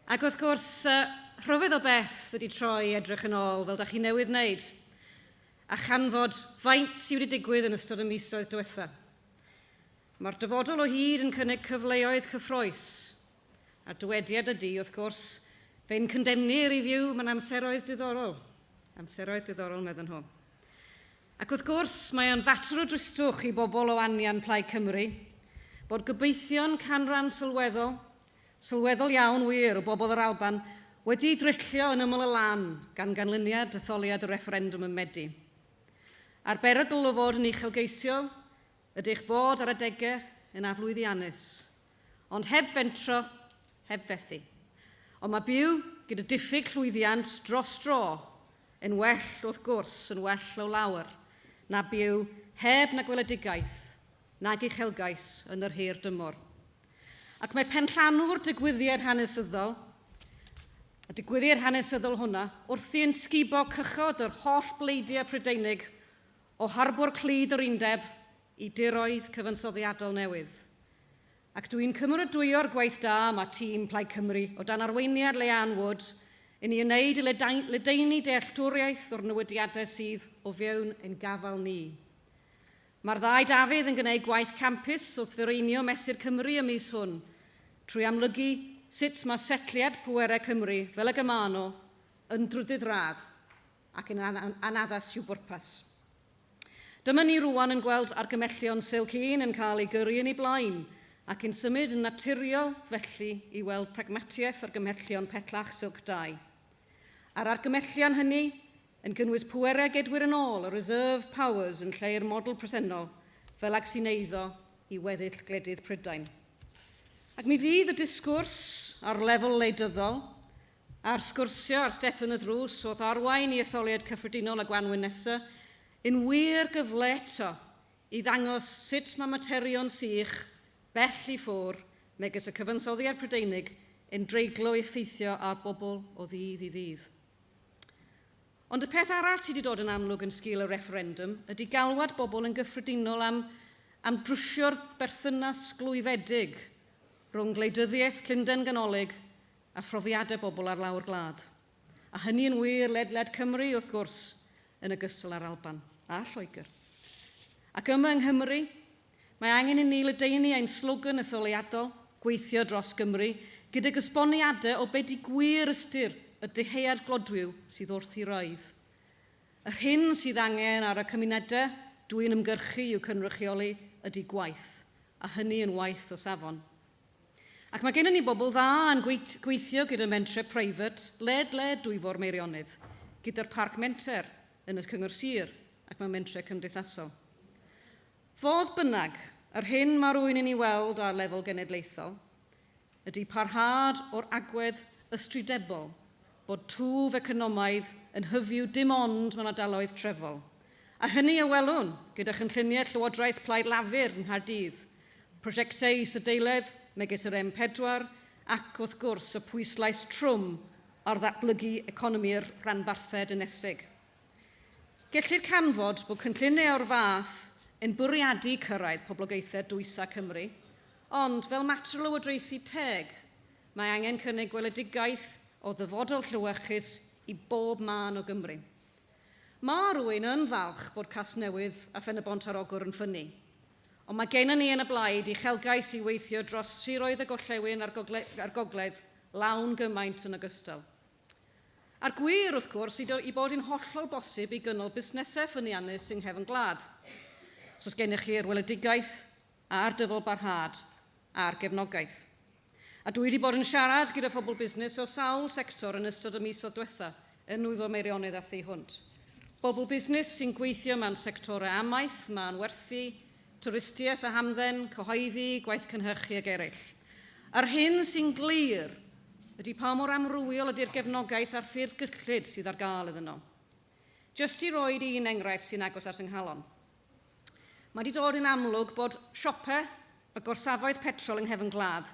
Ac wrth gwrs, rhyfedd o beth ydy troi edrych yn ôl, fel da chi newydd wneud, a chanfod faint sydd wedi digwydd yn ystod y misoedd diwetha. Mae'r dyfodol o hyd yn cynnig cyfleoedd cyffrous, a'r dywediad ydy, wrth gwrs, fe'n condemnir i fyw mewn amseroedd diddorol. Amseroedd diddorol, meddyn nhw. Ac wrth gwrs, mae o'n fater o dristwch i bobl o anian Plaid Cymru bod gobeithion canran sylweddol, sylweddol iawn wir, o bobl yr Alban wedi dryllio yn ymyl y lan gan ganlyniad etholiad y refferendwm ym Medi. A'r berygl o fod yn uchelgeisiol ydy eich bod ar adegau yn aflwyddiannus, ond heb fentro, heb fethu. Ond mae byw gyda diffyg llwyddiant dros dro yn well, wrth gwrs, yn well o lawer, na byw heb na gweledigaeth nag uchelgais yn yr hir dymor. Ac mae penllanw'r digwyddiad hanesyddol, y digwyddiad hanesyddol hwnna, wrthi yn sgubo cychod yr holl bleidiau Prydeinig o harbwr clyd yr undeb i diroedd cyfansoddiadol newydd. Ac dwi'n cymeradwyo'r gwaith da mae tîm Plaid Cymru o dan arweiniad Leanne Wood yn ei wneud i ledaenu dealltwriaeth o'r newidiadau sydd o fewn ein gafael ni. Mae'r ddau Dafydd yn gwneud gwaith campus wrth fireinio Mesur Cymru y mis hwn, trwy amlygu sut mae setliad pwerau Cymru fel ag y maen nhw yn drydydd radd ac yn anaddas i'w bwrpas. Dyma ni rwan yn gweld argymellion Silk 1 yn cael ei gyrru yn ei blaen ac yn symud yn naturiol felly i weld pragmatiaeth argymhellion pellach Silk 2. A'r argymellion hynny yn cynnwys pwerau gedwir yn ôl y reserve powers yn lle'r model presennol fel ag sy'n eiddo i weddill gwledydd Prydain. Ac mi fydd y disgwrs ar lefel wleidyddol a'r sgwrsio ar step yn y drws wrth arwain i etholiad cyffredinol y gwanwyn nesaf yn wir gyfle eto i ddangos sut mae materion sych bell i ffwr, megis y cyfansoddiad Prydeinig, yn dreiglo i effeithio ar bobl o ddydd i ddydd. Ond y peth arall sydd wedi dod yn amlwg yn sgil y refferendwm ydy galwad bobl yn gyffredinol am, am drwsio'r berthynas glwyfedig rhwng gwleidyddiaeth Llundain Ganolig a phrofiadau bobl ar lawr gwlad. A hynny yn wir ledled Cymru, wrth gwrs, yn ogystal â'r Alban a Lloegr. Ac yma yng Nghymru, mae angen i ni ledaenu ein slogan etholiadol, Gweithio dros Gymru, gydag esboniadau o be di gwir ystyr y dyhead glodwiw sydd wrth i roedd. Yr hyn sydd angen ar y cymunedau dwi'n ymgyrchu i'w cynrychioli ydy gwaith, a hynny yn waith o safon. Ac mae gennym ni bobl dda yn gweithio gyda mentrau preifat led-led Dwyfor Meirionnydd, gyda'r Parc Menter yn y Cyngor Sir ac mewn mentrau cymdeithasol. Fodd bynnag, yr hyn mae rhywun yn ei weld ar lefel genedlaethol ydy parhad o'r agwedd ystrydebol bod twf economaidd yn hyfyw dim ond mewn ardaloedd trefol. A hynny a welwn gyda chynlluniau Llywodraeth Plaid Lafur yng Nghaerdydd, prosiectau isadeiledd megis yr M4 ac, wrth gwrs, y pwyslais trwm ar ddatblygu economi'r rhanbarthau dinesig. Gellir canfod bod cynlluniau o'r fath yn bwriadu cyrraedd poblogaethau dwysa Cymru, ond fel mater o lywodraethu teg, mae angen cynnig gweledigaeth o ddyfodol llewyrchus i bob man o Gymru. Mae rhywun yn falch bod Casnewydd a Phen-y-bont ar Ogwr yn ffynnu, ond mae gennym ni yn y blaid uchelgais i weithio dros siroedd y gorllewin a'r a'r gogledd lawn gymaint yn ogystal. A'r gwir, wrth gwrs, i bod yn hollol bosib i gynnal busnesau ffyniannus yng nghefn gwlad. Os oes gennych chi'r weledigaeth a'r dyfalbarhad a'r gefnogaeth. A dwi wedi bod yn siarad gyda phobl busnes o sawl sector yn ystod y misoedd diwetha, yn Nwyfor Meirionnydd a thu hwnt. Bobl busnes sy'n gweithio mewn sectorau amaeth, mân werthu, twristiaeth a hamdden, cyhoeddi, gwaith cynhyrchu ac eraill. A'r hyn sy'n glir ydy pa mor amrywiol ydy'r gefnogaeth a'r ffyrdd gyllid sydd ar gael iddyn nhw. Jyst i roed un enghraifft sy'n agos at 'y nghalon. Mae wedi dod yn amlwg bod siopau a gorsafoedd petrol yng nghefn gwlad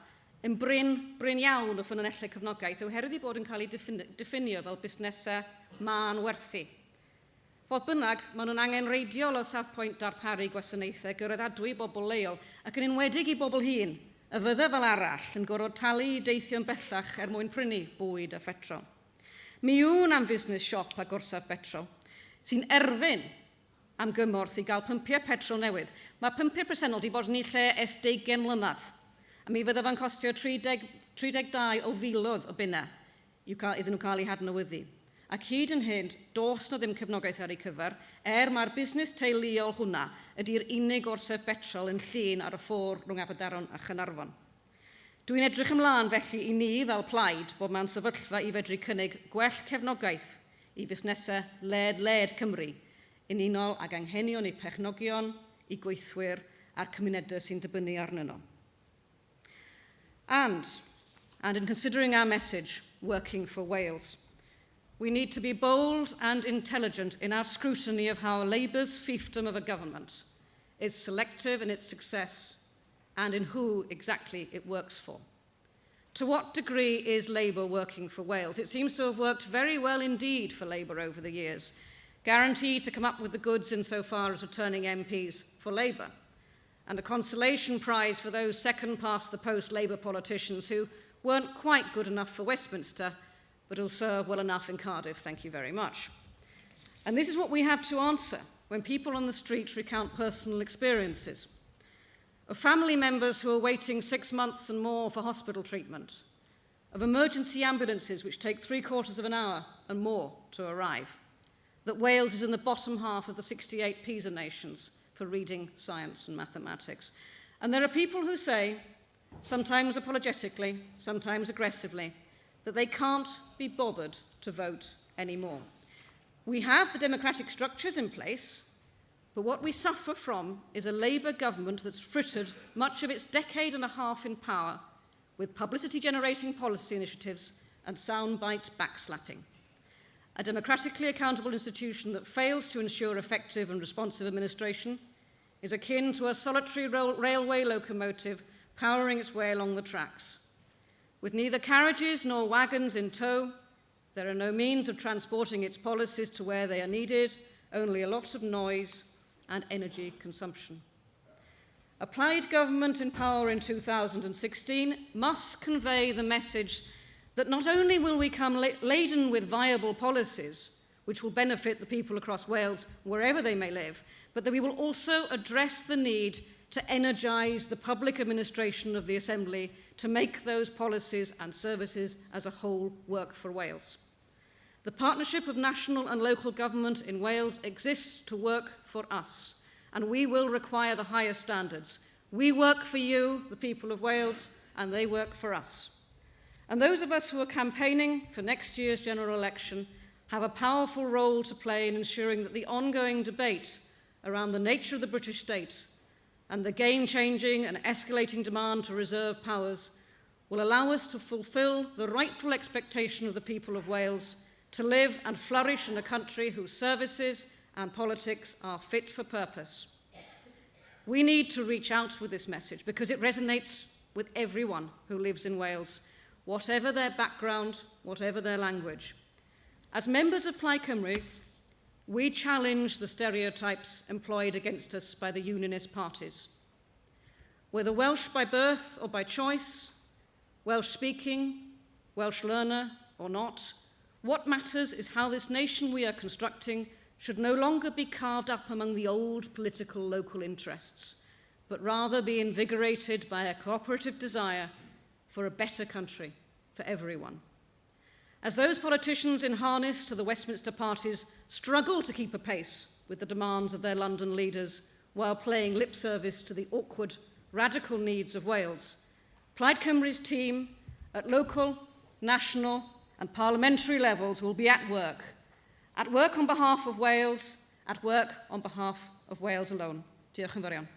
yn brin, brin iawn o ffynonellau cefnogaeth oherwydd eu bod yn cael eu diffinio fel busnesau mân werthu. Fodd bynnag, maen nhw'n angenrheidiol o safpwynt darparu gwasanaethau gyraeddadwy i bobl leol, ac yn enwedig i bobl hŷn, y fydde fel arall yn gorfod talu i deithio'n bellach er mwyn prynu bwyd a phetrol. Mi wn am fusnes siop a gorsaf betrol sy'n erfyn am gymorth i gael pympiau petrol newydd. Mae pympiau presennol wedi bod yn eu lle ers 20 mlynedd, a mi fydde fo'n costio 30, 32 o filoedd o bunnau i'w cael, iddyn nhw cael eu hadnewyddu. Ac hyd yn hyn, does na ddim cefnogaeth ar eu cyfer, er mae'r busnes teuluol hwnna ydy'r unig orsaf betrol yn Llŷn ar y ffordd rhwng Aberdaron a Chaernarfon. Dwi'n edrych ymlaen felly i ni fel plaid bod mewn sefyllfa i fedru cynnig gwell cefnogaeth i fusnesau led led Cymru yn unol ag anghenion eu perchnogion, eu gweithwyr a'r cymunedau sy'n dibynnu arnyn nhw. And in considering our message, Working for Wales, we need to be bold and intelligent in our scrutiny of how Labour's fiefdom of a government is selective in its success and in who exactly it works for. To what degree is Labour working for Wales? It seems to have worked very well indeed for Labour over the years, guaranteed to come up with the goods insofar as returning MPs for Labour, and a consolation prize for those second past the post Labour politicians who weren't quite good enough for Westminster, but will serve well enough in Cardiff, thank you very much. And this is what we have to answer when people on the street recount personal experiences of family members who are waiting 6 months and more for hospital treatment, of emergency ambulances which take three-quarters of an hour and more to arrive, that Wales is in the bottom half of the 68 PISA nations for reading, science and mathematics. And there are people who say, sometimes apologetically, sometimes aggressively, that they can't be bothered to vote anymore. We have the democratic structures in place, but what we suffer from is a Labour government that's frittered much of its decade and a half in power with publicity-generating policy initiatives and soundbite backslapping. A democratically accountable institution that fails to ensure effective and responsive administration is akin to a solitary railway locomotive powering its way along the tracks. With neither carriages nor wagons in tow, there are no means of transporting its policies to where they are needed, only a lot of noise and energy consumption. A Plaid government in power in 2016 must convey the message that not only will we come laden with viable policies, which will benefit the people across Wales wherever they may live, but that we will also address the need to energise the public administration of the Assembly to make those policies and services as a whole work for Wales. The partnership of national and local government in Wales exists to work for us, and we will require the highest standards. We work for you, the people of Wales, and they work for us. And those of us who are campaigning for next year's general election have a powerful role to play in ensuring that the ongoing debate around the nature of the British state and the game-changing and escalating demand to reserve powers will allow us to fulfil the rightful expectation of the people of Wales to live and flourish in a country whose services and politics are fit for purpose. We need to reach out with this message because it resonates with everyone who lives in Wales, whatever their background, whatever their language. As members of Plaid Cymru, we challenge the stereotypes employed against us by the unionist parties. Whether Welsh by birth or by choice, Welsh speaking, Welsh learner or not, what matters is how this nation we are constructing should no longer be carved up among the old political local interests, but rather be invigorated by a cooperative desire for a better country for everyone. As those politicians in harness to the Westminster parties struggle to keep apace with the demands of their London leaders while playing lip service to the awkward, radical needs of Wales, Plaid Cymru's team at local, national and parliamentary levels will be at work. At work on behalf of Wales, at work on behalf of Wales alone. Diolch yn fawr iawn.